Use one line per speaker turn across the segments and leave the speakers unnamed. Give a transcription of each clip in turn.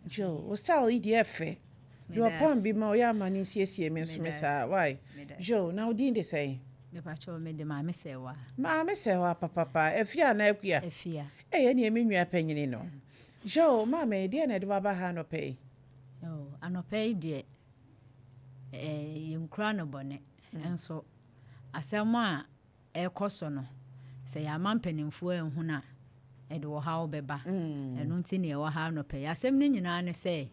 Joe, wo style yi deɛ ɛfɛ. Deɛ ɔpam bi ma ɔyɛ ama ne nsiesie me nso me saa. Why? Joe, na wo din de sɛn?
Mepakyɛw, mede Maame Sɛwa.
Maame Sɛwa papapa. Afia anaa Akua?
Afia.
Ɛyɛ neɛ me nua panyini no. Joe, maame, deɛ na ɛde waba ha anɔpa yi?
Oh, anɔpa yi deɛ, yɛnkura no bɔne. Nso asɛm a ɛrekɔ so no, sɛ yɛama mpanimfoɔ anhu no a, ɛde ɔhaw bɛba. Ɛno nti ne ɛwɔ ha anɔpa yi. Asɛm no nyinaa ne sɛ,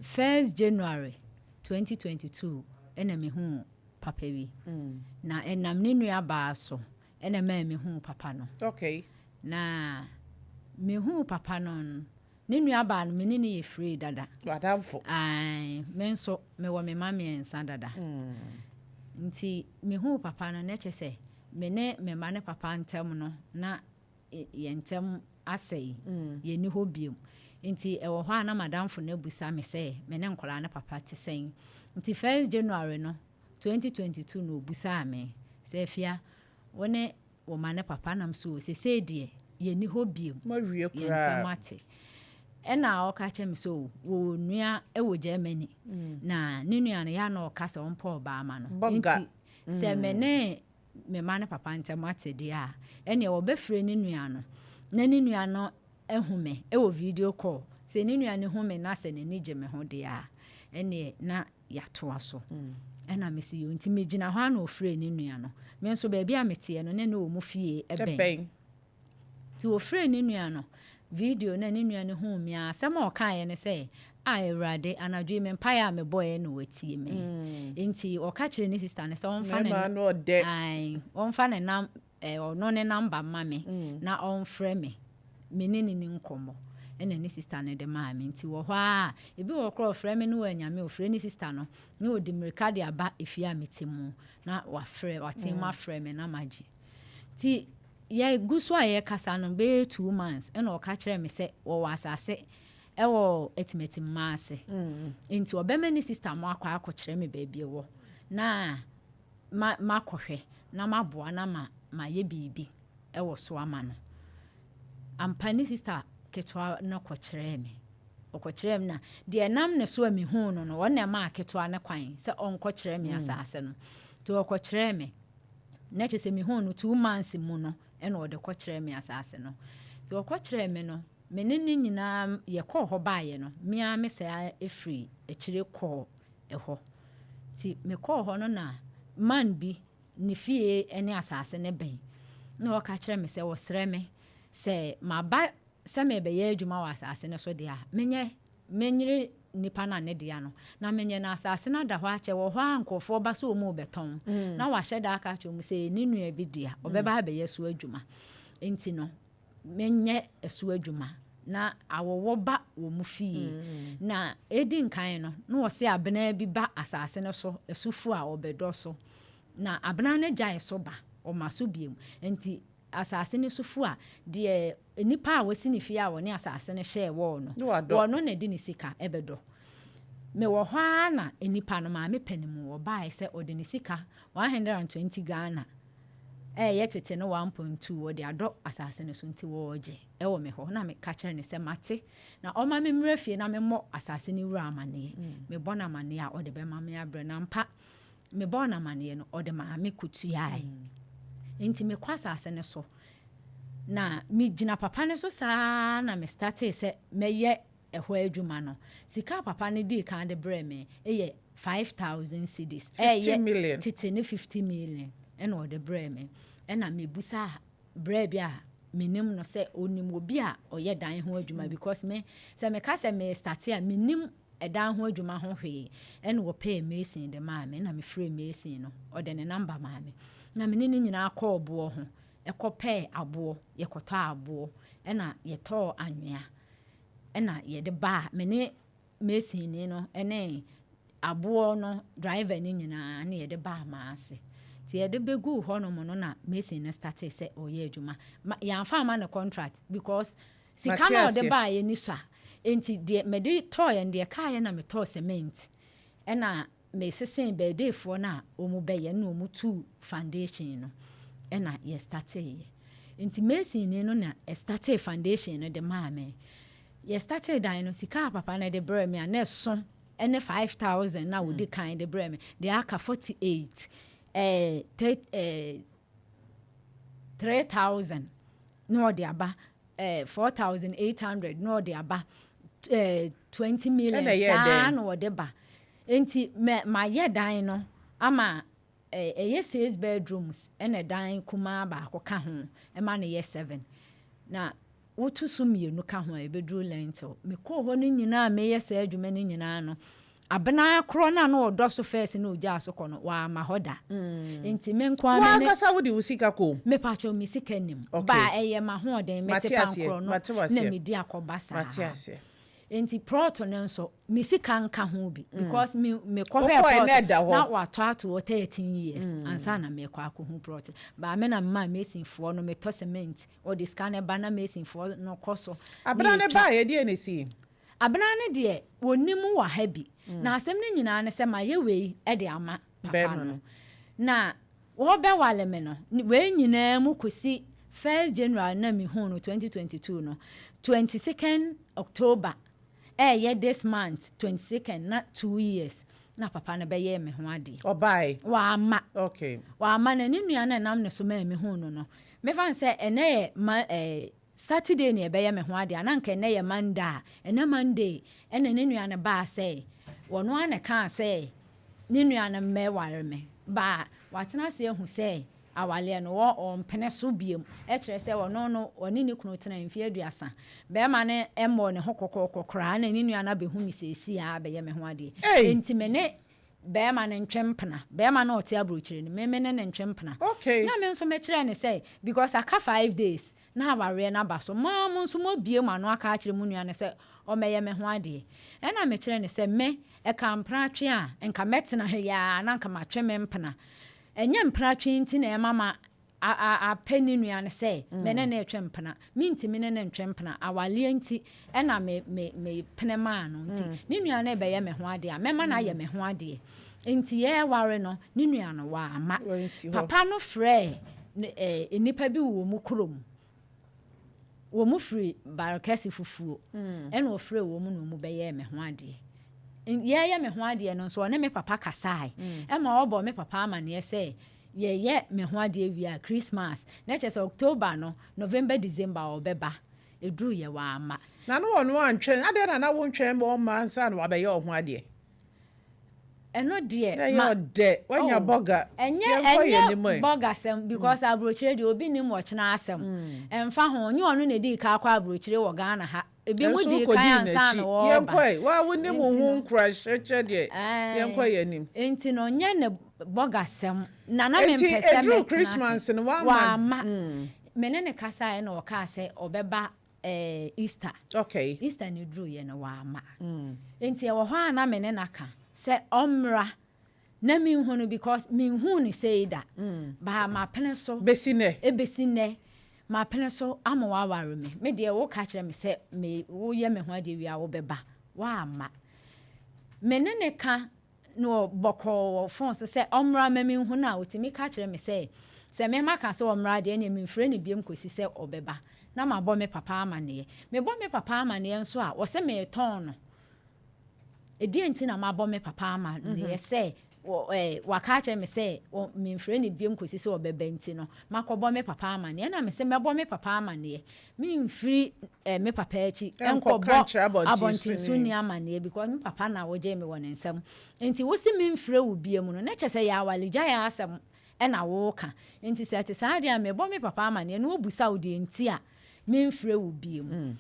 1st January 2022 ɛna mehuu papa bi. Na ɛnam ne nua baa so ɛna maa mehuu papa no. Na mehuu papa no, ne nua baa no, me ne no yɛ free dada.
Wadamfo.
Ae, me nso mewɔ me mma 3 dada. Nti mehuu papa no, na kyerɛ sɛ me ne me mma ne papa ntam no, na yɛn ntam asɛe. Yɛnni hɔ biom. Nti ɛwɔ hɔ a na madamfo no abusa me sɛ me ne nkɔlaa ne papa te sɛn. Nti 1st January no 2022 na obusaa me sɛ, "Afia, wo ne wo ma ne papa?" Nam so sesei deɛ yɛnni hɔ biom.
Mawie
Yɛn ntam
koraa.
ate. Ɛna ɔka kyerɛ me sɛ o, wɔwɔ nua wɔ Germany. Na ne nua no yɛ a na ɔka sɛ ɔmpɛ ɔbaa ma no.
Bɔga.
Nti sɛ me ne me ma ne papa ntam ate deɛ a, ɛneɛ wɔbɛfrɛ ne nua no na ne nua no ahu me ɛwɔ video call. Sɛ ne nua no hu me na sɛ n'ani gye me ho deɛ a, ɛneɛ na yɛatoa so. Ɛna mesi yɛ nti megyina hɔ a na ɔfrɛ ne nua no. Me nso baabi a meteɛ no, ne ne wɔ mu fie ɛbɛn.
Ɛbɛn.
Nti wɔfrɛ ne nua no video na ne nua no huu me a, asɛm a ɔkaeɛ ne sɛ, "A Awurade, anadwo yi me mpaeɛ a mebɔeɛ na watie me." Nti ɔka kyerɛ ne sister no sɛ ɔmfa ne
Mmarima no ɔdɛ.
Ae, ɔmfa ne nam ɔno ne number ma me na ɔmfrɛ me ne ne ni nkɔmmɔ. Ɛna ne sister no de maa me. Nti wɔ hɔ a, ebi wɔ korɔ ɔfrɛ me no wɔ anyame, ɔfrɛ ne sister no na ɔde mmirika de aba efie a mete mu na wafrɛ, wate mu afrɛ me na magye. Nti yɛgu so a yɛkasa no bɛyɛ 2 months, ɛna ɔka kyerɛ me sɛ wɔwɔ asase ɛwɔ Atimatim ase. Nti ɔbɛma ne sister mo akɔ akɔkyerɛ me baabi ɛwɔ na ma makɔhwɛ na maboa na ma mayɛ biribi ɛwɔ so ama no. Ampa, ne sister ketewa no kɔkyerɛɛ me. Ɔkɔkyerɛɛ me na deɛ nam ne so a mehuu no no, ɔno na ɛmaa ketewa no kwan sɛ ɔnkɔkyerɛ me asase no. Nti ɔkɔkyerɛɛ me na kyerɛ sɛ mehuu no 2 months mu no, ɛna ɔde kɔkyerɛɛ me asase no. Nti ɔkɔkyerɛɛ me no, me ne ne nyinaa yɛkɔɔ hɔ baeɛ no, me ara me sɛ ɛfiri akyire kɔɔ ɛhɔ. Nti mekɔɔ hɔ no na man bi ne fie ne asase ne bɛn na ɔka kyerɛ me sɛ wɔsrɛ me sɛ maba sɛ mebɛyɛ adwuma wɔ asase no so deɛ a, menyɛ menyere nipa no a ne dea no na menyɛ no. Asase no ada hɔ akyɛ wɔ hɔ a, nkurɔfoɔ ba sɛ ɔmu bɛtɔn na wahyɛ da aka kyerɛ mu sɛ ne nua bi dea, ɔbɛba abɛyɛ so adwuma, nti no menyɛ ɛso adwuma na awɔwɔ ba wɔ mu fie. Na ɛdi nkan no na wɔse abena bi ba asase no so, ɛso a ɔbɛdɔ so, na abena no gyae so ba, ɔma so biom. Nti asase no so fu a, deɛ nipa a wɔsi ne fie a wɔne asase no hyɛɛ wɔɔ no, wɔno na de ne sika ɛbɛdɔ. Mewɔ hɔ ara na nipa no, maame panin, ɔbaeɛ sɛ ɔde ne sika 120 Ghana, ɛyɛ tete no 1.2, wɔde adɔ asase no so, nti wɔregye ɛwɔ me hɔ. Na meka kyerɛ ne sɛ mate, na ɔma me mmerɛ fie na memmɔ asase no wura amanneɛ. Mebɔ no amanneɛ a, ɔde bɛma me abrɛ. Na mpa mebɔɔ no amanneɛ no, ɔde maa me kotuae. Nti mekɔ asase no so na megyina papa no so saa na me startee sɛ mɛyɛ ɛhɔ adwuma no. Sika papa no dii kan de brɛ me ɛyɛ 5,000 cedis,
ɛyɛ
tete ne 50 million, ɛna ɔde brɛ me. Ɛna mebusa brɛ bi a menim no sɛ onim obi a ɔyɛ dan ho adwuma, because me sɛ meka sɛ me start a, menim ɛdan ho adwuma ho hwee. Ɛna wɔpɛɛ mason de maa me, na mefrɛ mason no, ɔde ne number maa me, na me ne ne nyinaa kɔɔ boɔ ho, ɛkɔpɛɛ aboɔ, yɛkɔtɔ aboɔ, ɛna yɛtɔɔ anwea, ɛna yɛde baa. Me ne mason ni no ɛne aboɔ no driver no nyinaa ne yɛde baa maa ase. Nti yɛde bɛguu hɔnom no na mason no startee sɛ ɔyɛ adwuma. Ma yɛamfa ama no contract because sika na ɔde baa yɛ ni so a, nti deɛ mede tɔɔyɛ no deɛ kaayɛ na metɔɔ cement, ɛna mesesen bɛɛdeefoɔ no a wɔn bɛyɛ na wɔn tuu foundation no, ɛna yɛ starteeɛ. Nti mason ni no na ɛstartee foundation no de maa me. Yɛ startee dan no, sika a papa no de brɛɛ me a na ɛso ne 5,000 na wɔdi kan de brɛɛ me, deɛ aka 48, ɛɛ, ɛɛ, 3,000 na ɔde aba, ɛɛ, 4,800 na ɔde aba, ɛɛ, 20 million saa na ɔde ba. Nti mɛ mayɛ dan no ama ɛyɛ six bedrooms ɛna dan kumaa baako ka ho ɛma no yɛ seven. Na woto so mmienu ka ho a, ɛbɛduru lintel. Mekɔɔ hɔ no nyinaa a meyɛ saa adwuma no nyinaa no, abena korɔ no a na ɔdɔ so first na ɔgyaa so kɔ no, wamma hɔ da. Nti me nko ara me ne.
W'ankasa wode wo sika kɔɔ mu?
Mepakyɛw, me sika nnim.
Okay.
Ba ɛyɛ m'ahoɔden, mete
Mate aseɛ,
pankorɔ no
mate
na
w'aseɛ.
medi akɔba saa.
Mate aseɛ.
Nti prɔto no nso, me sika nka ho bi because me mekɔhwɛɛ
Wokɔe na
prɔto
ɛda hɔ.
na watɔ ato hɔ 13 years ansa na mekɔ akɔhu prɔto. Baa me na memaa masonfoɔ no, metɔ cement, wɔde sika no ba na masonfoɔ no kɔ so na
Abena no
yɛtwa.
baeɛ, deɛn na ɛsii?
Abena no deɛ, wɔnnim wɔ ha bi. Na asɛm no nyinaa ne sɛ mayɛ wei de ama papa
Bɛrima
no.
no.
Na wɔrebɛwale me no, wei nyinaa mu kɔsi first January na mehuu no 2022 no, 22nd October ɛɛyɛ this month 22nd na 2 years na papa no bɛyɛɛ me ho adeɛ.
Ɔbae?
Wamma. Wamma na ne nua no a ɛnam ne so maa mehuu no no, mefa no sɛ ɛnɛ yɛ ma ɛɛ Saturday na ɛbɛyɛ me ho adeɛ a, na anka ɛnɛ yɛ Monday a, ɛnɛ Monday ɛna ne nua no baa sɛ, ɔno ara na ɛkaa sɛ ne nua no mmɛware me. Ba a watena ase ahu sɛ awareɛ no wɔ ɔmpene so biom. Ɛkyerɛ sɛ ɔno no ɔne ne kunu tena mfeɛ 30. Bɛrima no mmɔɔ ne ho kɔkɔɔkɔ koraa na ne nua no abɛhu me seesei a abɛyɛ me ho adeɛ. Enti me ne bɛrima no ntwe mpena. Bɛrima no a ɔte aburokyire no, me me ne no ntwe mpena. Na me nso mekyerɛɛ no sɛ because aka 5 days na awareɛ no aba so, mo ara mo nso moabue mo ano aka akyerɛ mo nua no sɛ ɔmmɛyɛ me ho adeɛ. Ɛna mekyerɛɛ no sɛ me, ɛka mpena-twe a, nka mɛtena ha yi ara na nka matwe me mpena. Ɛnyɛ mpena-twe nti na ɛma ma apɛ ne nua no sɛ me ne no retwe mpena. Mentumi ne no ntwe mpena. Awareɛ nti ɛna me me mepene maa no nti ne nua no rebɛyɛ me ho adeɛ a, mɛma no ayɛ me ho adeɛ. Nti yɛreware no, ne nua no wamma. Papa no frɛɛ nnipa bi wɔ wɔn kurom. Wɔn firi Barekɛse Fufuo. Ɛna ɔfrɛɛ wɔn na wɔn bɛyɛɛ me ho adeɛ. Yɛreyɛ me ho adeɛ no nso, ɔne me papa kasae. Ɛma ɔbɔɔ me papa amanneɛ sɛ yɛyɛ me ho adeɛ wie a, Christmas, na kyerɛ sɛ October no, November, December ɔbɛba. Ɛduruiɛ wamma.
Na na ɔno antwɛn, adɛn na na wontwɛn ma ɔmma ansa na wabɛyɛ wo ho adeɛ?
Ɛno deɛ
Na ɛyɛ
ma
ɔdɛ, woanya
oh,
bɔga.
ɛnyɛ
Yɛnkɔ yɛn
ɛnyɛ
anim ɛ.
bɔgasɛm because aburokyire deɛ obi nim ɔkyena asɛm. Ɛmfa ho, nyɛ ɔno na ɛdii kan kɔ aburokyire wɔ Ghana ha. Ebi mu
Nanso
dii
wokɔdii
kan ansa
n'akyi.
na wɔreba.
Yɛnkɔ ɛ, wo a wonim wo
Nti
ho
no,
nkuranhyɛkyɛ deɛ, yɛnkɔ
ɛɛ,
yɛn anim.
nti no nyɛ ne bɔgasɛm na na
Enti
mempɛ sɛ
ɛduruu
mɛtena ase.
Christmas no, woamma no?
Wamma. Me ne no kasaeɛ na ɔkaa sɛ ɔbɛba ɛɛ Easter. Easter no duruiɛ no, wamma. Nti ɛwɔ hɔ a na me ne no aka sɛ ɔmmra na menhu no because menhuu no sei da. Baa mapene so.
Bɛsi nnɛ?
Ɛbɛsi nnɛ. Mapene so ama woaware me. Me deɛ woka kyerɛ me sɛ me woyɛ me ho adeɛ wie a wobɛba. Woamma. Me ne no ka no bɔkɔɔ wɔ phone so sɛ ɔmmra ma menhu no a, ɔtumi ka kyerɛ me sɛ, sɛ me maka sɛ ɔmmra deɛ ɛnneɛ memfrɛ no biom kɔsi sɛ ɔbɛba. Na mabɔ me papa amanneɛ. Mebɔ me papa amanneɛ nso a, ɔse meretɔn no. Ɛdeɛn nti na mabɔ me papa amanneɛ sɛ waka akyerɛ me sɛ memfrɛ no biom kɔsi sɛ ɔbɛba nti no, makɔbɔ me papa amanneɛ. Ɛna mese mɛbɔ me papa amanneɛ. Memfiri me papa akyi nkɔbɔ abɔntensoni amanneɛ because me papa na ɔgyee me wɔ ne nsam. Nti wose memfrɛ wo biom no, na kyerɛ sɛ ɛyɛ awaregyaeɛ asɛm na woreka. Nti sɛ ɛte saa deɛ a, mebɔ me papa amanneɛ na ɔbusa wo deɛ nti a memfrɛ wo biom.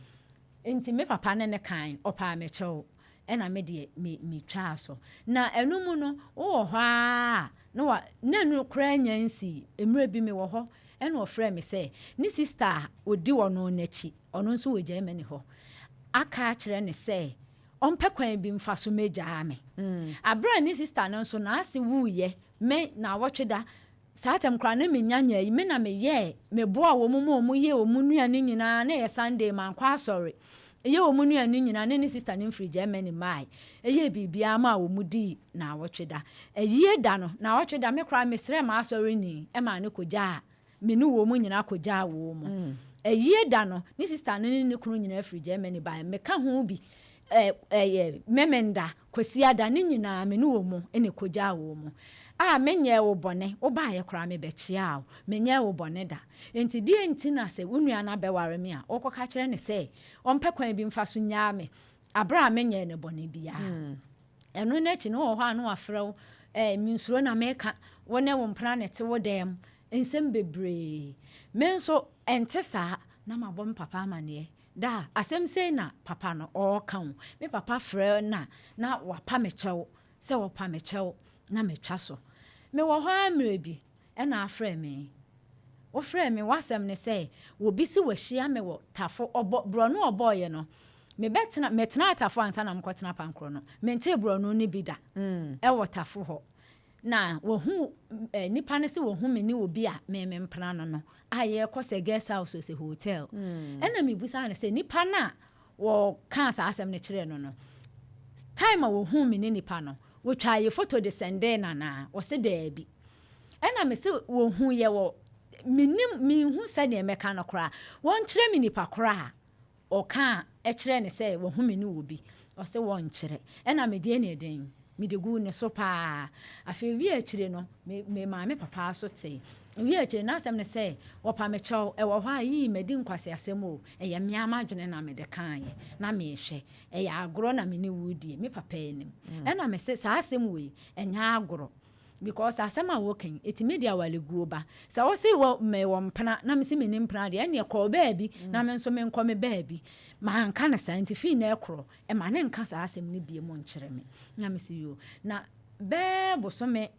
Nti me papa ne no kae, ɔpaa me kyɛw, ɛna me deɛ me metwaa so. Na ɛno mu no, wowɔ hɔ ara a, na wa, na ɛno koraa nnya nsii. Mmerɛ bi mewɔ hɔ, ɛna ɔfrɛɛ me sɛ, ne sista a ɔdi ɔno n'akyi, ɔno nso wɔ Germany hɔ, aka akyerɛ no sɛ ɔmpɛ kwan bi mfa so mmɛgyaa me. Aberɛ a ne sista no nso n'ase wuiɛ, me naawɔtwe da, Saa tɛm koraa na menya nyaa yi, me na meyɛɛ, meboaa wɔn ma wɔn yɛɛ wɔn nnuane nyinaa, na ɛyɛ Sunday, mankɔ asɔre, yɛɛ wɔn nnuane nyinaa, ne ne sister no mfiri Germany maae, yɛɛ biribiara maa wɔn dii naawɔtwe da. Ayie da no, naawɔtwe da, me koraa mesrɛɛ m'asɔreni maa no kɔgyaa, me ne wɔn nyinaa kɔgyaa wɔn. Ayie da no, ne sister no ne ne kunu nyinaa firi Germany baeɛ. Meka ho bi. Ɛ, ɛyɛ Memenda, Kwasiada, ne nyinaa me ne wɔn na ɛkɔgyaa wɔn. A menyɛɛ wo bɔne, wobaeɛ koraa mebɛkyeaa wo. Menyɛɛ wo bɔne da. Enti deɛn nti na sɛ wo nua no abɛware me a, wokɔka kyerɛ no sɛ ɔmpɛ kwan bi mfa so nnyaa me aberɛ a menyɛɛ no bɔne biara? Ɛno no akyi no, wowɔ hɔ a na wafrɛ wo, eh, mensuro na meka, wo ne wo mpena na ɛte wo dan mu, nsɛm bebree. Me nso, ɛnte saa, na mabɔ me papa amaneɛ. Da a, asɛm sei na papa no ɔreka o. Me papa frɛ no a, na wapa me kyɛw, sɛ ɔpa me kyɛw na matwa so. Mewɔ hɔ ara mmerɛ bi, ɛna afrɛ me. Wofrɛɛ me, w'asɛm ne sɛ, obi se wahyia me wɔ Tafo, ɔbɔ, borɔno a ɔbɔeɛ no, mebɛtena, metenaa Tafo ansa na mekɔtena Pankorɔ no, mentee borɔno no bi da wɔ Tafo hɔ. Na wɔhu, eh, nipa no se wɔhu me ne obi a me mempena no no, a yɛrekɔ sɛ guest house o sɛ hotel. Ɛna mebusaa no sɛ, nipa no a wɔkaa saa asɛm no kyerɛɛ no no, time a wɔhuu me ne nipa no, wɔtwaa yɛ photo de sɛndee no anaa? Ɔse daabi. Ɛna mese wɔhu yɛ wɔ, mennim, menhu sɛdeɛ mɛka no koraa. Wɔnkyerɛ me nipa korɔ a ɔkaa kyerɛɛ no sɛ wahu me ne obi. Ɔse wɔnkyerɛ. Ɛna me deɛ ne ɛdɛn? Mede guu ne so paa. Afei wie akyire no, me me maame papa nso tee. Wie akyire no, n'asɛm ne sɛ, wɔpa me kyɛw, ɛwɔ hɔ a, yii madi nkwaseasɛm o, ɛyɛ me ara m'adwene na mede kaeɛ, na mehwɛ. Ɛyɛ agorɔ na me ne wo redie, me papa anim. Ɛna mese saa asɛm wei, ɛnyɛ agorɔ. Because asɛm a woka yi, ɛtumi de awareguo ba. Sɛ wo se wɔ mewɔ mpena na mese menni mpena deɛ, ɛnneɛ kɔ wo baabi na me nso menkɔ me baabi. Manka no saa nti fii nnɛ rekorɔ, mma no nka saa asɛm no biom nkyerɛ me. Na mese yoo. Na bɛɛ bosome,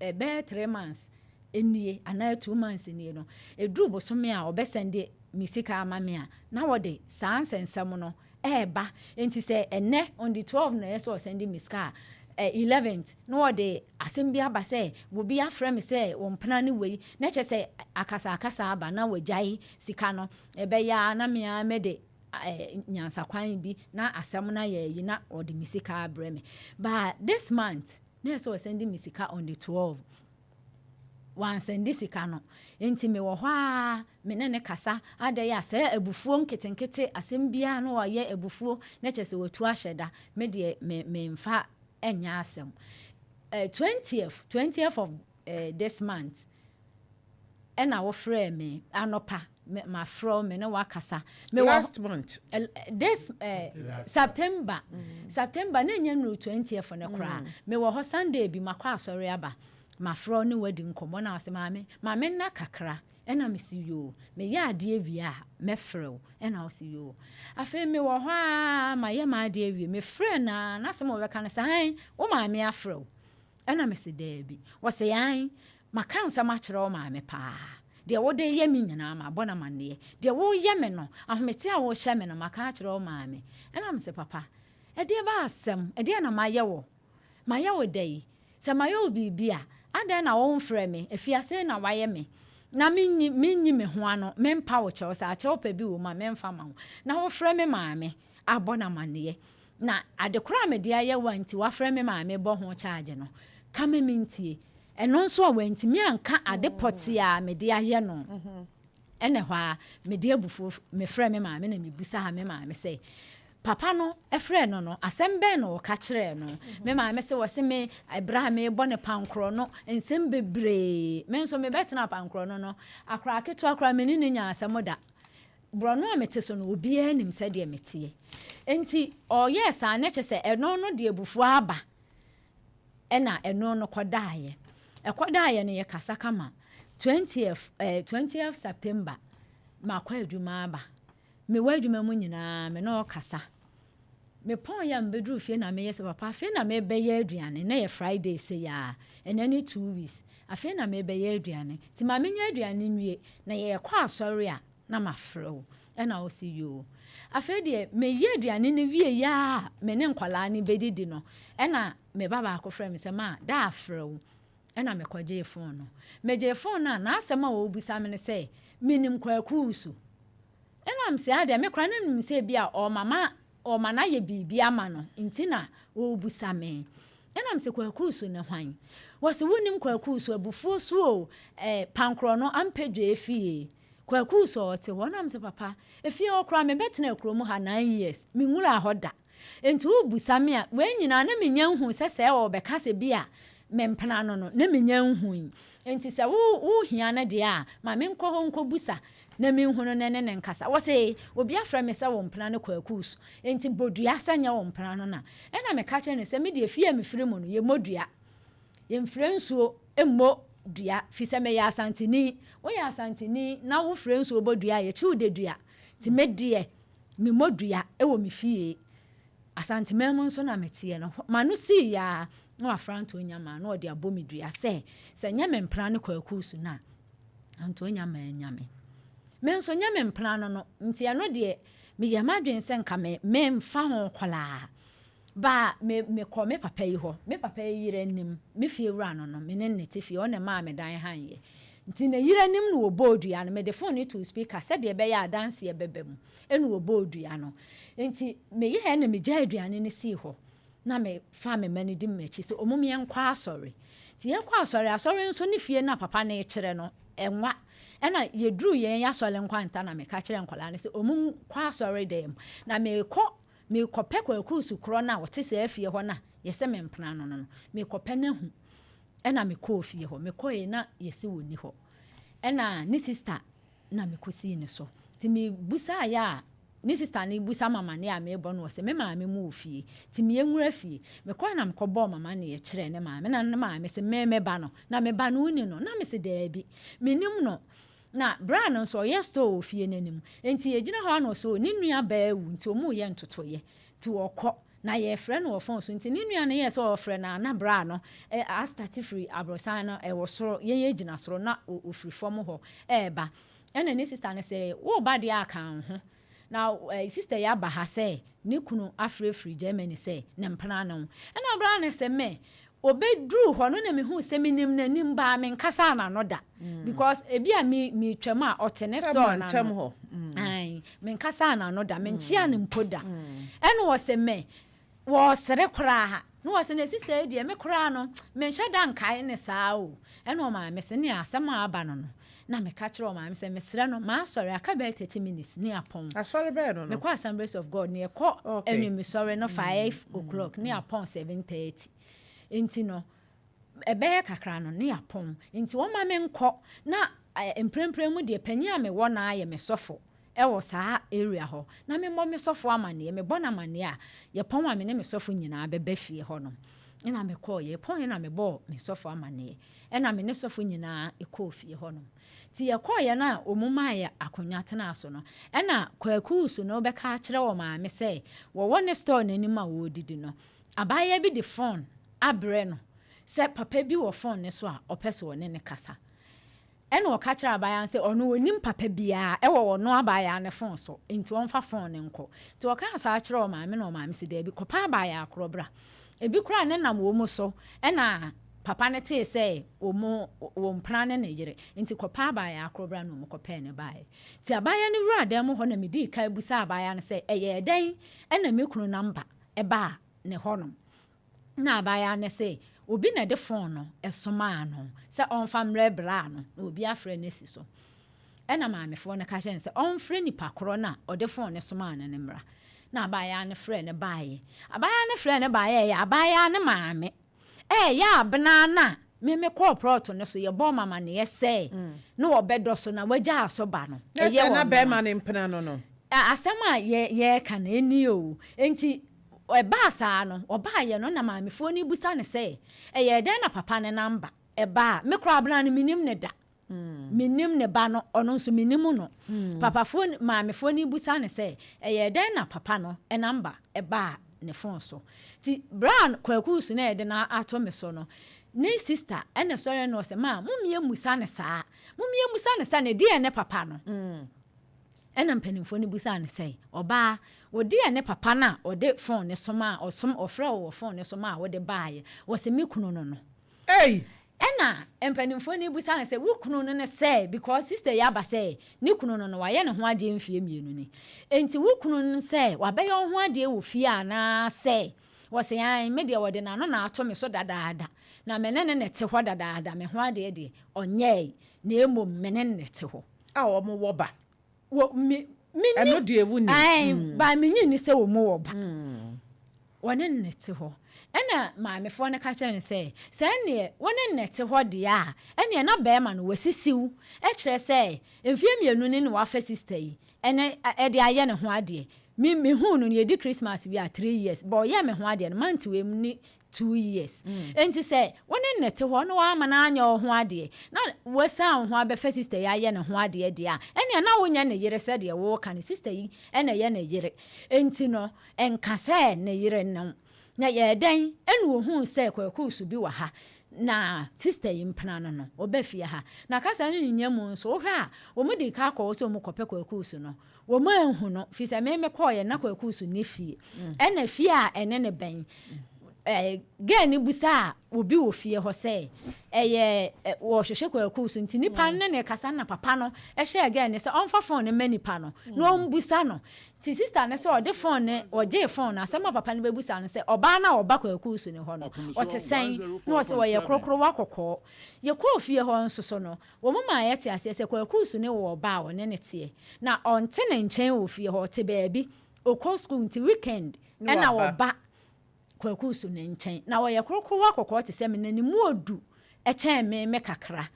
bɛyɛ 3 months nie anaa 2 months nie no, ɛduru bosome a ɔbɛsɛnde me sika ama me a, na wɔde saa nsɛnsɛm no ɛɛba. Nti sɛ ɛnɛ on the 12 na ɛyɛ sɛ ɔsɛnde me sika a, 11th na wɔde asɛm bi aba sɛ obi afrɛ me sɛ wɔn mpena ne wei, na kyerɛ sɛ akasa akasa aba na wɔagyae sika no. Ɛbɛyɛ a na me ara mede nyansakwan bi na asɛm no ayɛ ayi na ɔde me sika abrɛ me. But this month na ɛsɛ ɔsɛnde me sika on the 12, wansɛnde sika no. Nti mewɔ hɔ a me ne ne kasa adɛ a sɛ abufuo nketenkete asɛm biara no ɔyɛ abufuo na kyerɛ sɛ wɔtu ahyɛ da. Me deɛ me memfa ɛnyɛ asɛm. 20th of this month ɛna wofrɛ me anɔpa, mafrɛ wo, me ne wakasa.
Last month?
This September. September na ɛnyɛ nnuru 20th no koraa. Mewɔ hɔ Sunday bi, makɔ asɔre aba, mafrɛ wo ne wadi nkɔmmɔ na wɔsɛ maame maame nna kakra. Ɛna mesi yoo, meyɛ adeɛ wie a mɛfrɛ wo. Ɛna wɔsi yoo. Afei mewɔ hɔ a mayɛ m'adeɛ wie, mefrɛ na n'asɛm a wɔbɛka no sɛ an wo maame afrɛ wo. Ɛna mesi daabi. Wɔsɛ an maka nsɛm akyerɛ wo maame paa, deɛ wode yɛ me nyinaa mabɔ no amanneɛ, deɛ woyɛ me no, ahomete a wohyɛ me no, maka akyerɛ wo maame. Ɛna mesɛ papa, ɛdeɛ ba asɛm ɛdeɛ na mayɛ wɔ mayɛ wo da yi, sɛ mayɛ wo biribi a, adɛn na womfrɛ me afiase na wayɛ me na menyi menyi me ho ano, mempa wo kyɛw sɛ akyɛw pɛ bi wɔ mu a memfa ma wo na wofrɛ me maame abɔ no amanneɛ, na ade koraa a mede ayɛ wo a nti wafrɛ me maame bɔ ho charge no, ka me mentie. Ɛno nso a wantumi anka ade pɔtee a mede ayɛ no. Ɛna hɔ a mede abufuo mefrɛ me maame na mebusa me maame sɛ papa no ɛfrɛ no no, asɛm bɛn na ɔka kyerɛɛ no? Me maame sɛ wɔse me ɛberɛ a mebɔ ne pankorɔ no, nsɛm bebree. Me nso mebɛtena pankorɔ no no akora ketewa koraa me ne ne nya asɛm da. Borɔno a mete so no, obiara nim sɛdeɛ meteɛ. Nti ɔyɛɛ saa ne kyɛ sɛ ɛno no de abufuo aba. Ɛna ɛno no kɔdaeɛ, ɛkɔdaeɛ no yɛ kasa kama. 20th 20th September makɔ adwuma aba, mewɔ adwuma mu nyinaa me ne ɔkasa. Mepɔn yɛ a mebɛduru fie na meyɛ sɛ papa, afei na mebɛyɛ aduane. Na yɛ Friday sɛ yɛ a ɛnɛ ne 2 weeks, afei na mebɛyɛ aduane, nti ma menyɛ aduane nwie na yɛkɔ asɔre a na mafrɛ wo. Ɛna wo si yoo. Afei deɛ meyɛ aduane no wie yɛ a me ne nkwadaa no bɛdidi no, ɛna me ba baako frɛ me sɛ ma da afrɛ wo. Ɛna mekɔgyee phone no. Megyee phone no a, n'asɛm a wɔrebisa me no sɛ menim Kwaku so. Ɛna mesɛ adeɛ me koraa na menim sɛ bi a ɔma ma ɔma no ayɛ biribi ama no nti na wɔrebusa me. Ɛna mesɛ Kwaku so ne hwan? Wɔsɛ wonim Kwaku so abufuo so o, pankorɔ no ampɛdwa efie. Kwaku sɛ ɔte hɔ. Nam sɛ, papa, efie hɔ koraa mebɛtena kurom ha 9 years, menwura hɔ da. Nti wobusa me a, wei nyinaa na menya nhu sɛ ɔbɛka sɛ bi a mempena no na menya nhu yi. Nti sɛ wo wohia no deɛ a, ma menkɔ hɔ nkɔbusa na menhu no ne nkasa. Wɔ sɛ obi afrɛ me sɛ wo mpena no Kwaku so, nti bodua sɛ nyɛ wo mpena no na ɛna meka kyerɛ no sɛ medeɛ, fie a mefiri mu no, yɛmmɔ dua, yɛmfrɛ nsuo mmɔ dua, fi sɛ meyɛ Asanteni. Woyɛ Asanteni na wofrɛ nsuo bɔ dua a, yɛkyi wo de dua. Nti me deɛ, memmɔ dua wɔ me fie. Asanteman mu nso na meteɛ no. Ma no sii yaa na wafra Anto Nyama na ɔde abɔ me dua sɛ nyɛ me mpena no Kwaku so no a, Anto Nyama anya me. Me nso nyɛ me mpena no. Nti ɛno deɛ, meyɛ m'adwene sɛ nka me memfa ho kɔlaa ba. Me mekɔ me papa yi hɔ, me papa yi yere anim, me fie wura no, me ne te fie, ɔne maa me dan han yɛ. Nti ne yere anim na wɔbɔɔ dua no. Mede phone no to speaker sɛdeɛ ɛbɛyɛ adanseɛ bɛbɛ mu, ɛna wɔbɔɔ dua no. Nti meyɛɛ na megya aduane no sii hɔ na mefa me ma no di m'akyi sɛ ɔmo yɛnkɔ asɔre. Nti yɛkɔ asɔre, asɔre nso ne fie na papa no kyerɛ no ɛnwa. Ɛna yɛduru yɛn asɔre nkwanta na meka kyerɛ nkɔlaa no sɛ ɔmo kɔ asɔre dɛm na mekɔ mekɔpɛ Kwaku so korɔ no a wɔte sɛ afie hɔ no a yɛsɛ me mpena no, mekɔpɛ no ahu. Ɛna mekɔɔ fie hɔ, mekɔɛ na yɛsi wɔ ni hɔ, ɛna ne sister na mekɔsii ne so. Nti mebusaeɛ a, ne sister no busa mama ne a mebɔ no, wɔ sɛ me maame mu wɔ fie, nti meyɛnwura fie. Mekɔɛ na mekɔbɔɔ mama ne yɛkyerɛ ne maame, na ne maame sɛ me meba no na meba no woni no, na mese daabi, menim no. Na braa no nso ɔyɛ store wɔ fie n'anim, nti yɛgyina hɔ ano so ne nua baa wu, nti ɔmu yɛ ntotoyɛ, nti wɔkɔ na yɛfrɛ no wɔ phone so. Nti ne nua no yɛ sɛ ɔfrɛ no a, na braa no astart firi aborosan no ɛwɔ soro, yɛn yɛ gyina soro na ofiri fam hɔ ɛɛba. Ɛna ne sister no sɛ woba deɛ aka wo ho na sister yi aba ha sɛ ne kunu afrɛfiri Germany sɛ ne mpena no. Ɛna braa no sɛ mɛ obɛduru hɔ no na mehu sɛ menim n'anim baa menkasa n'ano da because ebi a mi metwam a ɔte ne store
n'ano.
Ayi, menkasa n'ano da, menkyea ne mpo da. Ɛna wɔ sɛ mɛ wɔsere koraa na wɔ sɛ ne sister yi deɛ, me koraa no menhyɛ da nkae ne saa o. Ɛna ɔmaame sɛ ne asɛm a aba no, na meka kyerɛ ɔmaame sɛ mesrɛ no, maasɔre aka bɛyɛ 30 minutes ne apɔn.
Asɔre bɛɛ no?
Mekɔ Assemblies of God ne yɛkɔ anwummisɔre no 5 o'clock ne apɔn 7:30, nti no ɛbɛyɛ kakra no ne apɔn, nti wɔn ma me nkɔ. Na mprempren mu deɛ, panyin a mewɔ na ayɛ me sɔfo ɛwɔ saa area hɔ, na memmɔ me sɔfo amanneɛ. Mebɔ no amanneɛ a, yɛpɔn a, me ne me sɔfo nyinaa bɛbɛ fie hɔ no. Ɛna mekɔɔ, yɛpɔn yɛ na mebɔɔ me sɔfo amanneɛ, ɛna me ne sɔfo nyinaa ɛkɔɔ fie hɔ nom. Nti yɛkɔɔ yɛ no a, ɔmu maa yɛ akonnwa tena so no, ɛna Kwaku so no bɛka akyerɛ wɔ maame sɛ wɔwɔ ne store n'anim a wɔredidi no, abaayewa bi de phone abrɛ no sɛ papa bi wɔ phone ne so a ɔpɛ sɛ ɔne ne kasa. Ɛna ɔka kyerɛ abaayewa no sɛ ɔno onim papa biara ɛwɔ ɔno abaayewa ne phone so, nti ɔmfa phone ne nkɔ. Nti ɔka saa kyerɛ ɔmaame, na ɔmaame sɛ daabi, kɔpa abaayewa korɔ bra. Ebi koraa ne nam wɔ mu so, ɛna papa no tee sɛ wɔn wɔn mpena ne ne yere, nti kɔpa abaayewa korɔ bra. Na wɔn kɔpɛɛ ne baeɛ. Nti abaayewa no wura dan mu hɔ na medii kan busa abaayewa no sɛ ɛyɛ dɛn ɛna me kunu number ɛbaa ne hɔnom? Na abaayewa no sɛ obi na ɛde phone no ɛsomaa no sɛ ɔmfa mmerɛ braa no, na obi afrɛ no asi so. Ɛna maamefoɔ no ka kyerɛ no sɛ ɔmfrɛ nipa korɔ no a ɔde phone no somaa no ne mmra. Na abaayewa no frɛ no baeɛ. Abaayewa no frɛ no baeɛ, yɛ abaayewa no maame ɛyɛ abena no a meme kɔɔ plot no so yɛbɔ mama neɛ sɛ na wɔbɛdɔ so na wagya aso ba no.
Ɛyɛ na bɛrima ne mpena no.
Asɛm a yɛreka no ɛni o. Nti ɛbaa saa no, ɔbaayɛ no na maamefoɔ no busa no sɛ ɛyɛ dɛn na papa ne number ɛbaa me koraa? Abena no menim ne da, menim ne ba no, ɔno nso menim no. Papafoɔ, maamefoɔ no busa no sɛ ɛyɛ dɛn na papa no number ɛbaa ne phone so? Nti braa Kwaku so na yɛde no ato me so no, ne sister ɛna sɔre no ɔsɛ maa mumie musa ne saa, mumie musa ne sa ne deɛ ne papa no. Ɛna mpanimfoɔ no busa ne sɛ ɔbaa wɔde yɛ ne papa no a ɔde phone ne soma a ɔsom ɔfrɛ wɔ phone ne soma a wɔde baayɛ, wɔsɛ me kunu no.
Hey!
Ɛna mpanimfoɔ no busa ne sɛ wo kunu no ne sɛ, because sister yi aba sɛ ne kunu no wayɛ ne ho adeɛ mfie 2 ni, nti wo kunu no sɛ wabɛyɛ wo ho adeɛ wɔ fie anaasɛ? Wɔsɛ an me deɛ, wɔde n'ano na ato me so dadaada na me ne ne te hɔ dadaada, me ho adeɛ deɛ ɔnyɛe, na emom me ne ne te hɔ.
A wɔn wɔ ba.
Wɔ me me
Ɛno deɛ wo nim.
Ae, ba me nyi ni sɛ wɔn wɔ ba. Wɔne no te hɔ. Ɛna maamefoɔ no ka kyerɛ no sɛ, sɛ ɛneɛ wo ne no te hɔ deɛ a, ɛneɛ na bɛrima no wasisiw. Ɛkyerɛ sɛ mfeɛ mmienu ni na wafa sista yi ɛne ɛde ayɛ ne ho adeɛ. Me mehuu no no yɛdi Christmas wie a 3 years, but ɔyɛɛ me ho adeɛ no month wei mu ni 2 years. Enti sɛ wo ne no te hɔ na wama no anyɛ wo ho adeɛ na wasan wo ho abɛfa sista yi ayɛ ne ho adeɛ deɛ a, ɛneɛ na wonyɛ ne yere sɛdeɛ woka no. Sista yi ɛna ɛyɛ ne yere. Enti no ɛnka sɛ ne yere no na yɛyɛ dɛn ɛna ohuu sɛ Kwaku so bi wɔ ha na sista yi mpena no ɔba fie ha na kasa no nyinya mu nso, wohwɛ a wɔn di ka akɔ hɔ sɛ wɔn kɔpɛ Kwaku so no, wɔn anhu no fi sɛ meme kɔɔyɛ na Kwaku so ne fie ɛna fie a ɛne ne bɛn girl ne busa a obi wɔ fie hɔ sɛ ɛyɛ wɔhwehwɛ Kwaku so, nti nipa no ne ne kasa na papa no ɛhyɛ girl ne sɛ ɔmfa phone no ma nipa no na ɔmbusa no. Nti sister ne sɛ ɔde phone ne ɔgye phone no, asɛm a papa no bɛbusa no sɛ ɔbaa no a ɔba Kwaku so ne hɔ no ɔte sɛn, na ɔsɛ ɔyɛ korokorowa kɔkɔɔ. Yɛkɔɔ fie hɔ nso so no, wɔn maa yɛte aseɛ sɛ Kwaku so ne wɔ ɔbaa a ɔne ne teɛ na ɔnte ne nkyɛn wɔ fie hɔ, ɔte baabi ɔkɔ school, nti weekend ɛna ɔba Kwaku so ne nkyɛn. Na ɔyɛ korokorowa kɔkɔɔ te sɛ me na ne mu odu ɛkyɛn me kakra.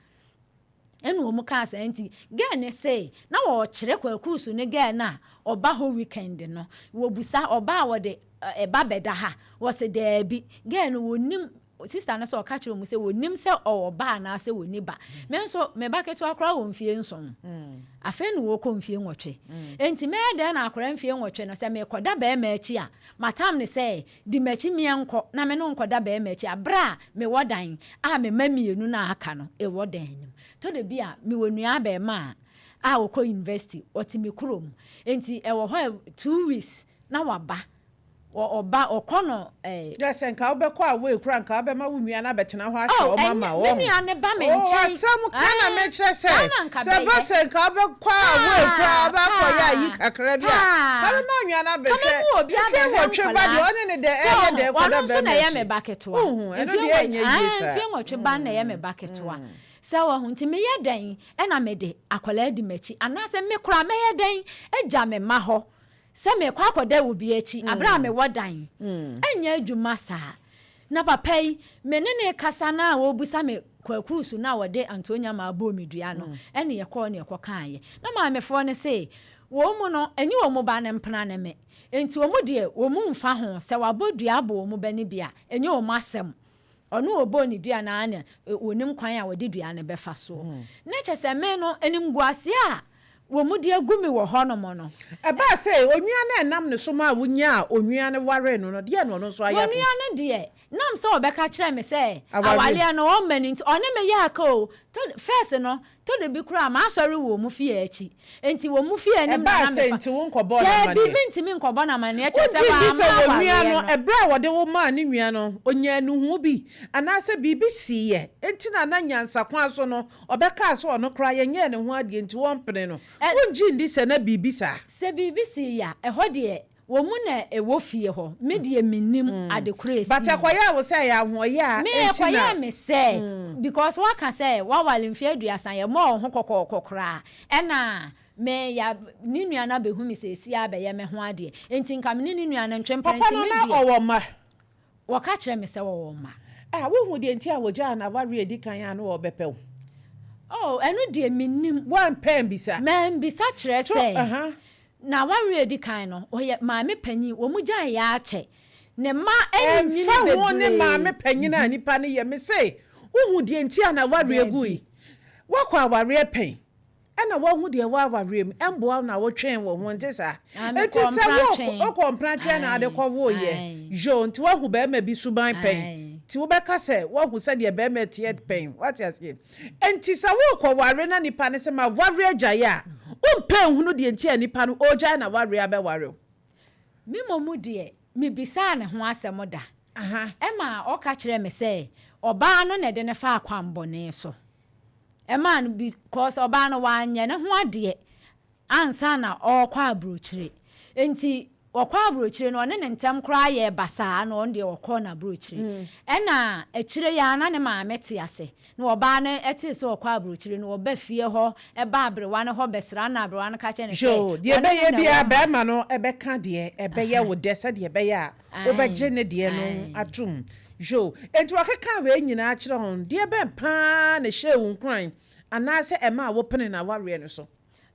Ɛna wɔn kaa saa, nti girl ne se na wɔrekyerɛ Kwaku so ne girl no a ɔba hɔ weekend no, wɔbusa ɔba a wɔde ɛba bɛda ha, wɔsi daabi. Girl no wɔnim sister no sɛ ɔka kyerɛ wɔn sɛ wɔnim sɛ ɔwɔ ba anaasɛ wɔni ba. Me nso me ba ketewa koraa wɔ mfie 7, afei na wɔkɔ mfie 8, nti mɛyɛ dɛn na akwaraa mfie 8 no sɛ mekɔda bɛrima akyi a matam ne sɛ di m'akyi mmea nkɔ na me no nkɔda bɛrima akyi abere a mewɔ dan a me mma mmienu na aka no ɛwɔ dan no mu. Tɔ da bi a mewɔ nua bɛrima a wɔkɔ university, ɔte me kurom, nti ɛwɔ hɔ a 2 weeks na waba, ɔba ɔkɔ no.
Yɛ sɛ nka wobɛkɔ a wei kora nka wobɛma wo nua no abɛtena hɔ ahwɛ ɔma ma
wɔ. Me nua ne ba me nkyɛn.
Asɛm ka na mekyerɛ sɛ ba sɛ nka wobɛkɔ a wei kora wobɛkɔ yɛ ayi kakra bi a ka bɛma wo nua no abɛhwɛ mfie 8 ba deɛ ɔne ne dɛ ɛyɛ dɛ kɔda
bɛrima akyi. Na ɛyɛ me ba ketewa.
Ɛno deɛ ɛnyɛ yie saa.
Mfie 8 ba na ɛyɛ me ba ketewa sɛ wɔ ho, nti meyɛ dɛn ɛna mede akwadaa di m'akyi anaasɛ me koraa mɛyɛ dɛn agya me ma hɔ sɛ mekɔ akɔda wɔ bi akyi abere a mewɔ dan? Ɛnyɛ adwuma saa. Na papa yi me ne ne kasa na a wɔbusa me Kwaku so na wɔde Antonia ma abɔ mi dua no, ɛne yɛkɔɔ ne yɛkɔ kaayɛ na maamefoɔ no se wɔn mu no ɛnyɛ wɔn mu ba ne mpena ne me, nti wɔn mu deɛ wɔn mu mfa ho sɛ wabɔ dua abɔ wɔn mu ba ne bi a, ɛnyɛ wɔn asɛm. Ɔno ɔbɔ ne dua na na wɔnim kwan a wɔde dua no bɛfa soɔ. Na kyɛ sɛ me no animguase a wɔn mu de agu mi wɔ hɔnom no.
Ɛbaa sɛ onua no ɛnam ne so ma a wonya a onua no waree no, deɛ na ɔno nso ayɛ.
Onua no deɛ nam sɛ ɔbɛka kyerɛ me sɛ awaleɛ no ɔma no, nti ɔne me yɛ aka o. First no tɔdo bi koraa maasɔre wɔ mu fie akyi, nti wɔ mu fie anim
na na mefa. Nti wo nkɔbɔ
n'amaneɛ? Daabi, mentumi nkɔbɔ n'amaneɛ, kyerɛ sɛ
wogye di sɛ wɔ nua no ɛberɛ a wɔde wo maa ne nua no, ɔnya anuhu bi anaasɛ biribi siiɛ nti na nyansakwan so no ɔbɛkaa sɛ ɔno koraa yɛnyɛɛ ne ho adeɛ nti wɔmpene no? Wongye ndi sɛ na biribi saa?
Sɛ biribi sii a, ɛhɔ deɛ wɔn mu na ɛwɔ fie hɔ, me deɛ menim ade koro esi.
But ɛkɔyɛ wo sɛ ɛyɛ ahoɔyɛ a
me enti na ɛkɔyɛ me sɛ because waka sɛ wawale mfeɛ 30, yɛ mɔɔ ho kɔkɔɔkɔ koraa, ɛna me ya ne nua no abɛhu me sɛ esi abɛyɛ me ho adeɛ, nti nka me ne ne nua no ntwe mpena.
Papa no
nti me
na
deɛ
ɔwɔ mma?
Wɔka kyerɛ me sɛ wɔwɔ mma.
A wohu deɛ nti a wɔgyaa na awareɛ adi kan a na wɔbɛpɛ wo?
Oh, ɛno deɛ menim.
Woampɛ mbisa?
Mambisa, kyerɛ sɛ na awareɛ adi kan no, ɔyɛ maame panyin, wɔn mu gyae yɛ akyɛ, ne mma ɛnyini.
Ɛmfa ho ne maame panyin a nipa no yɛ, me se wohu deɛ nti a na awareɛ gu yi. Woakɔ awareɛ pɛn ɛna woahu deɛ wɔ awareɛ mu, ɛmboa wo na wotwɛn wɔ ho nte saa?
Ah,
nti
mekɔ
sɛ
mpratwe.
Wokɔ mpratwe na ade kɔwoyɛ yo, nti woahu bɛrima bi suban pɛn, nti wobɛka sɛ woahu sɛdeɛ bɛrima teɛ pɛn, wate aseɛ? Nti sɛ wokɔware na nipa no sɛ ma ware agyaeɛ a, wompɛ nhunu deɛ nti a nipa no ɔgyae na ware abɛware wo?
Me mmom deɛ mebisaa ne ho asɛm da ɛma ɔka kyerɛ me sɛ ɔbaa no na ɛde ne fa akwanbɔne so ɛmaa no, because ɔbaa no wanyɛ ne ho adeɛ ansa na ɔrekɔ aburokyire, nti Ɔkɔ aburokyire no, ɔne ne ntɛm koraa yɛɛ basaa na ɔno deɛ ɔkɔɔ n'aburokyire. Ɛna akyire yi ara na ne maame te ase. Na ɔbaa no tee sɛ ɔkɔ aburokyire no, ɔba fie hɔ ba aberewa no hɔ bɛsra no na aberewa no ka kyerɛ no sɛ
Yoo, deɛ
ɔne no
ɛbɛyɛ
na
biara
ɛwɔ mma.
barima no bɛka deɛ ɛbɛyɛ wo dɛ sɛdeɛ ɛbɛyɛ a wobɛgye
Ae,
ne deɛ no
ae.
atom. Yoo, enti wɔkekaa wei nyinaa kyerɛɛ wo no, deɛ bɛn pa ara na ɛhyɛɛ wo nkuran anaasɛ ɛmaa wopenee n'awareɛ no so?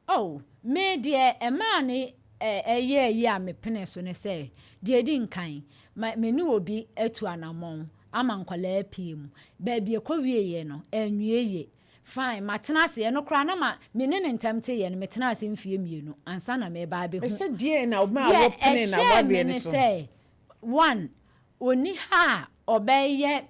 Oh, me deɛ ɛmaa no ɛyɛɛ yie a mepenee so ne sɛ, deɛ ɛdi nkan, ma me ne obi atu anammɔn ama nkwadaa apue mu. Baabi ɛkɔwieeɛ no, anwie yie. Fine, matena ase, ɛno koraa na ma me ne no ntam teeɛ no, metenaa ase mfeɛ mmienu ansa na mereba abɛhu.
Mese deɛn na ɔmaa
Deɛ
wopenee
ɛhyɛɛ me
n'awareɛ no
ne
so?
sɛ, one, ɔnni ha a ɔbɛyɛ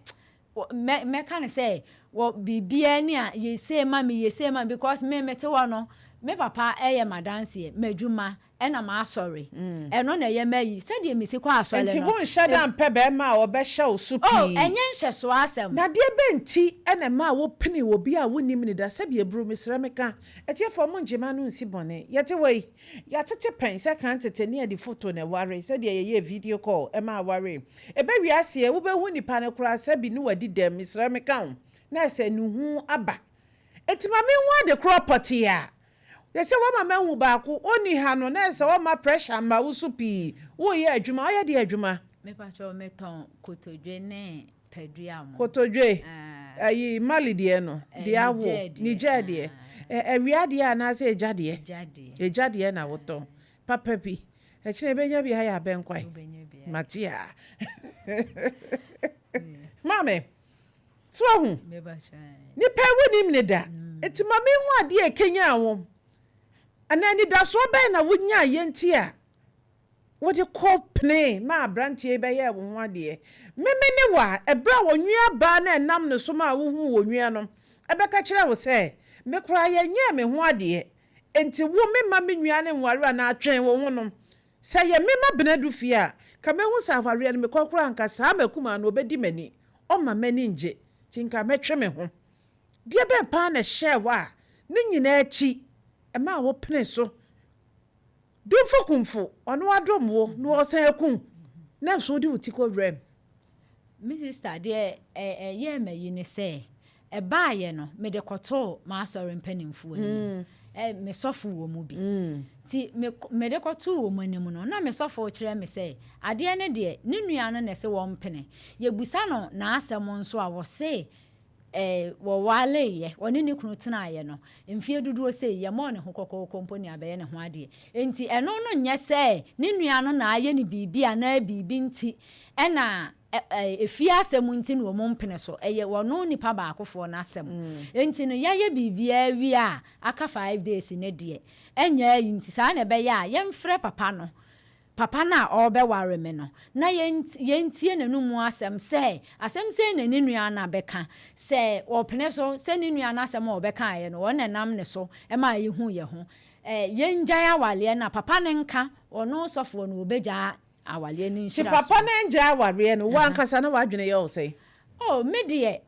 mɛ mɛka no sɛ wɔ biribiara ni a yɛ sei ma me yɛ sei ma me because me mete hɔ no me papa yɛ m'adanseɛ m'adwuma ɛna m'asɔre ɛno na ɛyɛ m'ayi sɛdeɛ mesi kɔ asɔre
Nti
no
wonhyɛ da mpɛ bɛrima a ɔbɛhyɛ wo so
oh
pii?
ɛnyɛ nhyɛsoɔ asɛm.
Na deɛ bɛn nti na ɛmaa wopenee obi a wonnim no da? Sɛbi aburu, mesrɛ meka, atiefoɔ monngye m'ano nsi bɔne. Yɛte hɔ yi, yɛatete pɛn sɛ kan tete ne yɛde foto na ɛware, sɛdeɛ yɛyɛɛ video call ma awaree. Ɛbɛ wiase ɛ, wobɛhu nipa no koraa sɛbi ne wadi dɛm, mesrɛ meka wo, na ɛsɛ nuhu aba. Enti ma menhu ade korɔ pɔtee a, yɛ sɛ woama mahu baako, ɔnni ha no, na ɛsɛ ɔmma pressure mma wo so pii, woreyɛ adwuma, ɔyɛ deɛ adwuma?
Mepakyɛw metɔn kotodwe ne padua mo.
Kotodwe, ayi Mali deɛ no, deɛ awo, Niger deɛ, awia deɛ anaasɛ egya deɛ? Egya deɛ na wotɔn, papa bi. Ɛkyena yɛbɛnya bi ayɛ abɛnkwan. Mate a. Maame, so wahu? Nipa yi wonim ne da. Nti ma menhu adeɛ a ɛkanyan wo. Anaa anidasoɔ bɛn na wonyaeɛ nti a wode kɔ penee maa aberanteɛ yi bɛyɛɛ wo ho adeɛ? Meme ne wo a, ɛberɛ a onua baa no a ɛnam ne so maa wohuu onua no bɛka kyerɛɛ wo sɛ, Me koraa yɛnyɛɛ me ho adeɛ, Enti wo, memma me nua no nware anaa twɛn wo ho no. Sɛ ɛyɛ me m'abenadu fie a, nka mɛhu sɛ awareɛ no mekɔ koraa anka saa m'akumaa no ɔbɛdi m'ani, ɔmma m'ani ngye, nti nka mɛtwe me ho. Deɛ bɛn paa na ɛhyɛɛ wo a ne nyinaa akyi ɛmaa wo penee so? Domfo kumfo, ɔno adom wo na ɔsan aku wo, nanso wode wo ti kɔ wuram.
Me sista, deɛ ɛyɛɛ me ayi ne sɛ, ɛbaeɛ no, mede kɔtoo m'asɔre mpanimfoɔ anim. Me sɔfo wɔ mu bi. Nti me mede kɔtoo wɔn anim no, na me sɔfo rekyerɛ me sɛ, adeɛ no deɛ, ne nua no na ɛse wɔmpene. Yɛbisa no n'asɛm nso a, ɔse Wɔwareeɛ, ɔne ne kunu tenaeɛ no, mfeɛ dodoɔ sei, yɛmmɔɔ ne ho kɔkɔɔkɔ mpo nea abɛyɛ ne ho adeɛ. Enti ɛno no nyɛ sɛ ne nua no na ayɛ no biribi anaa biribi nti na efie asɛm nti na wɔmpene so, ɛyɛ ɔno nipa baakofoɔ no asɛm. Enti no yɛayɛ biribiara awie a aka five days no deɛ, ɛnyɛ ayi nti saa na ɛbɛyɛ a yɛmfrɛ papa no Papa no a ɔrebɛware me no, na yɛntie n'anomu asɛm sɛ, asɛm sei na ne nua no abɛka. Sɛ ɔpene so sɛ ne nua no asɛm a ɔbɛkaeɛ no, ɔno na ɛnam ne so maa yɛhuu yɛn ho. Yɛngyae awareɛ no a, papa no nka, ɔno sɔfoɔ no, ɔbɛgyaa awareɛ no
Nti
nhyira
papa
so.
no angyae awareɛ no, wo ankasa na w'adwene yɛ wo sɛn?
Oh, me deɛ,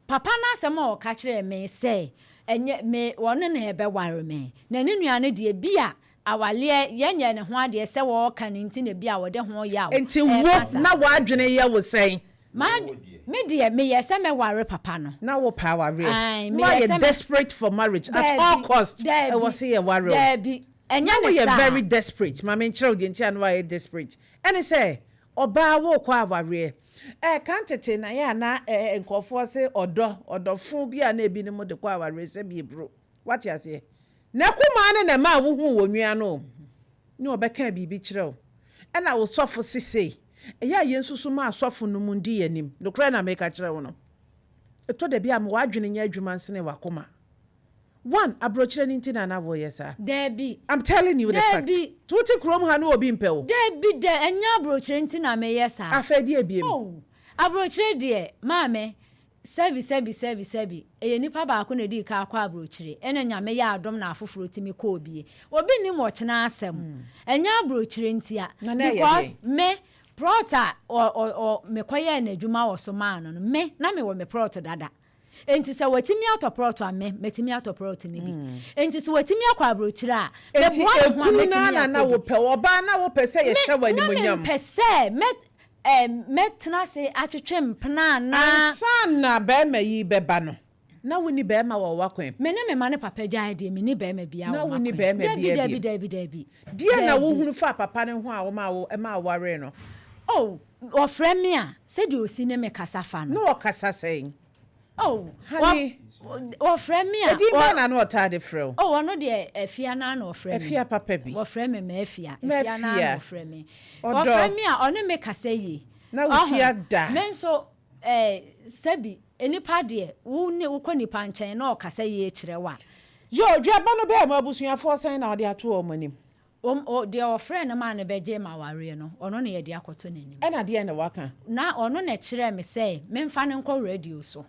Papa no asɛm a ɔka kyerɛɛ me sɛ ɛnyɛ me ɔno na ɛbɛware me, na ne nua no deɛ bi a awareɛ yɛnyɛɛ ne ho adeɛ sɛ wɔreka no nti na bi a ɔde ho yaw
Nti
reka
wo
saa.
na w'adwene yɛ wo sɛn?
M'ad me deɛ meyɛɛ sɛ mɛware papa no.
Na wo pɛ awareɛ?
Ae,
Na
meyɛɛ
woayɛ
sɛ mɛ.
desperate for marriage at all
Daabi,
cost ɛwɔ
daabi,
sɛ yɛware wo?
daabi, ɛnyɛ
Na
ne
woyɛ
saa.
very desperate, ma menkyerɛ wo deɛ nti a na woayɛ desperate, ɛne sɛ Ɔbaa worekɔ awareɛ. Ɛɛ kan tete na yɛ a na ɛɛ nkurɔfoɔ se ɔdɔ, ɔdɔfo bi a na ebinom de kɔ awareɛ sɛ bi aburo. Woate aseɛ? N'akumaa no na ɛmaa wohuu wɔn nua no o. Ne ɔbɛkaa biribi kyerɛ wo. Ɛna wo sɔfo se sei. Ɛyɛ a yɛnsusu ma asɔfo nom ndi yɛn anim. Nokorɛ na meka kyerɛ wo no. Ɛtɔ da bi a ma w'adwene nyɛ adwuma nsene w'akoma. One, abrokyerɛ no nti na na woyɛ saa.
Dabi.
I'm telling you the fact.
Dabi.
Nti wote kurom ha na obi mpɛ wo?
Dabi da, ɛnyɛ abrokyerɛ nti na meyɛ saa.
Afei deɛ biem?
Oh, abrokyerɛ deɛ, maame, sɛbi sɛbi sɛbi sɛbi, ɛyɛ nipa baako na ɛdii kan kɔ abrokyire, ɛna Nyame yɛ adom na afoforɔ tumi kɔɔ bie. Obi nnim ɔkyena asɛm. Ɛnyɛ abrokyerɛ ntia.
Na na ɛyɛ
Because
deɛn?
me, prɔt a ɔ ɔ ɔ mekɔyɛɛ n'adwuma wɔ so maa no no, me, na mewɔ me prɔt dada. Enti sɛ watumi atɔ prɔto a, me, mɛtumi atɔ prɔto no bi. Enti sɛ watumi akɔ aburokyire a,
Enti
mɛboa me ho a,
ekunu no ara
mɛtumi
na na
akɔ bi.
wopɛ, ɔbaa na wopɛ sɛ
Me,
yɛhyɛ wo
na
animuonyam.
mempɛ sɛ mɛ, eh, mɛtena ase atwetwe mpena anaa.
Ansa na barima yi rebɛba no, na wonni barima wɔ w'akwan mu?
Me ne me mma ne papa gyae deɛ, menni barima biara
Na
wɔ
wonni
m'akwan mu.
barima
Dabi,
biara
dabi,
bio.
dabi, dabi,
Deɛn na
dabi.
wohunu faa papa no ho a womaa wo, ɛmaa wowaree no?
Oh, ɔfrɛ me a, sɛdeɛ ɔsi ne me kasa fa no.
Na ɔkasa sɛn?
Oh,
Honey.
wɔfrɛ me a.
Edin bɛn na na ɔtaa de frɛ wo?
Oh, ɔno deɛ Afia naa na ɔfrɛ me.
Afia papa bi.
Wɔfrɛ me Mafia. Afia naa na ɔfrɛ me.
Ɔdɔ.
Ɔfrɛ me a, ɔne me kasa yie.
Na wo ti ada.
Me nso, eh, sɛbi, nnipa deɛ, wo ne, wokɔ nipa nkyɛn na ɔkasa yie kyerɛ wo a.
Yoo, duaba no bɛɛ mo abusuafoɔ sɛn na ɔde ato wɔn anim?
Wɔn, o, deɛ ɔfrɛɛ no maa no bɛgyee m'awareɛ no, ɔno na yɛde akɔto n'anim.
Ɛna deɛn na waka?
Na ɔno na ɛkyerɛɛ me sɛ memfa no nkɔ radio so.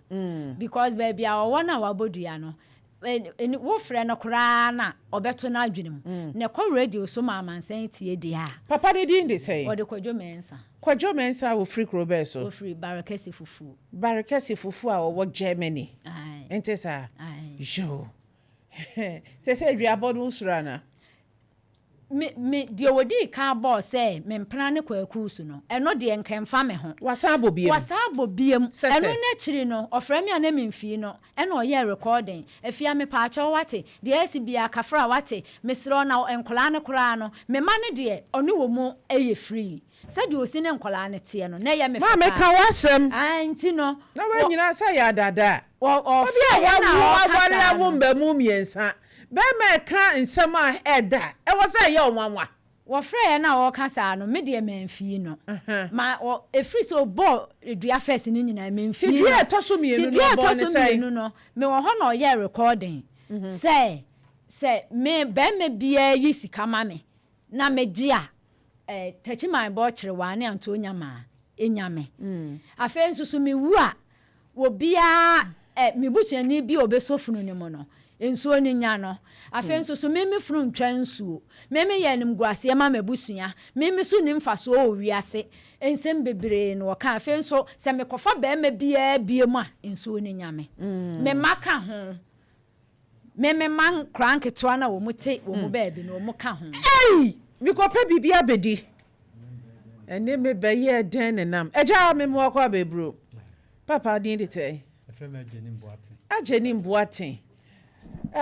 Because baabi a ɔwɔ no a wabɔ dua no, ɛ, wofrɛ no koraa no a, ɔbɛto n'adwene mu. Na ɛkɔ radio so ma amansan tie deɛ a.
Papa no din de sɛn?
Wɔde Kwadwo Mensah.
Kwadwo Mensah a ɔfiri kuro bɛn so?
Ɔfiri Barekɛse Fufuo.
Barekɛse Fufuo a ɔwɔ Germany.
Ae.
Nte saa?
Ae.
Yoo. Seesei aduabɔ no wosuro anaa?
Me, me, deɛ wɔdii kan bɔɔ sɛ me mpena ne Kwaku su no, ɛno deɛ nka ɛmfa me ho.
Wasan abɔ biam?
Wasan abɔ biam.
Sɛ sɛ?
Ɛno no akyiri no, ɔfrɛ me a na memfii no, ɛna ɔyɛɛ recording. Afia, mepaakyɛw wate, deɛ asi biara, Kafra wate, mesrɛ wo, na nkwadaa no koraa no, me mma no deɛ, ɔne wɔn yɛ free. Sɛdeɛ ɔsi ne nkwadaa no teɛ no, na ɛyɛ me fɛ paa.
Maame, ka w'asɛm.
Ae, nti no,
Na wei
wɔ.
nyinaa sɛ yɛ adaadaa.
Wɔ,
Obi a
ɔfrɛɛ na
wawo,
ɔreka
aware
saa
awo
no.
mmamu mmiɛnsa, barima a ɛka nsɛm a ɛda a, ɛwɔ sɛ ɛyɛ wo nwanwa.
Wɔfrɛɛ na ɔreka saa no, me deɛ mamfii no. Ma, ɔ, ɛfiri sɛ ɔbɔɔ dua first no nyinaa,
Nti
memfii
dua
no.
a ɛtɔ so
Nti
mmienu no,
dua a
ɔbɔɔ
ɛtɔ
no
so
sɛn?
mmienu no, mewɔ hɔ na ɔyɛɛ recording sɛ, sɛ me, barima biara yi sika ma me na megye a, eh, Takyiman bɔ kyerewaa ne Antoɔ Nyamaa nya me. Afei nso so mewu a, obiara, eh, me busuani bi a ɔbɛsɔ funu no mu no, nsuo no nya no. Afei nso so me me funu ntwa nsuo. Me meyɛ animguaseɛ ma m'abusua. Me me so nni mfasoɔ wɔ wiase. Nsɛm bebree na ɔka. Afei nso sɛ mekɔfa barima biara bio a, nsuo no nya me. Me mma ka ho. Me me mma nkoraa nketewa no a wɔn te wɔn baabi no, wɔn ka ho.
Ei! Mekɔpɛ biribi abɛdi. Ɛne me bɛyɛɛ dɛn ne nam? Agya, me mmoa kɔ abɛburo. Papa, din de sɛn?
Yɛfrɛ me Agyenim Boateng.
Agyenim Boateng.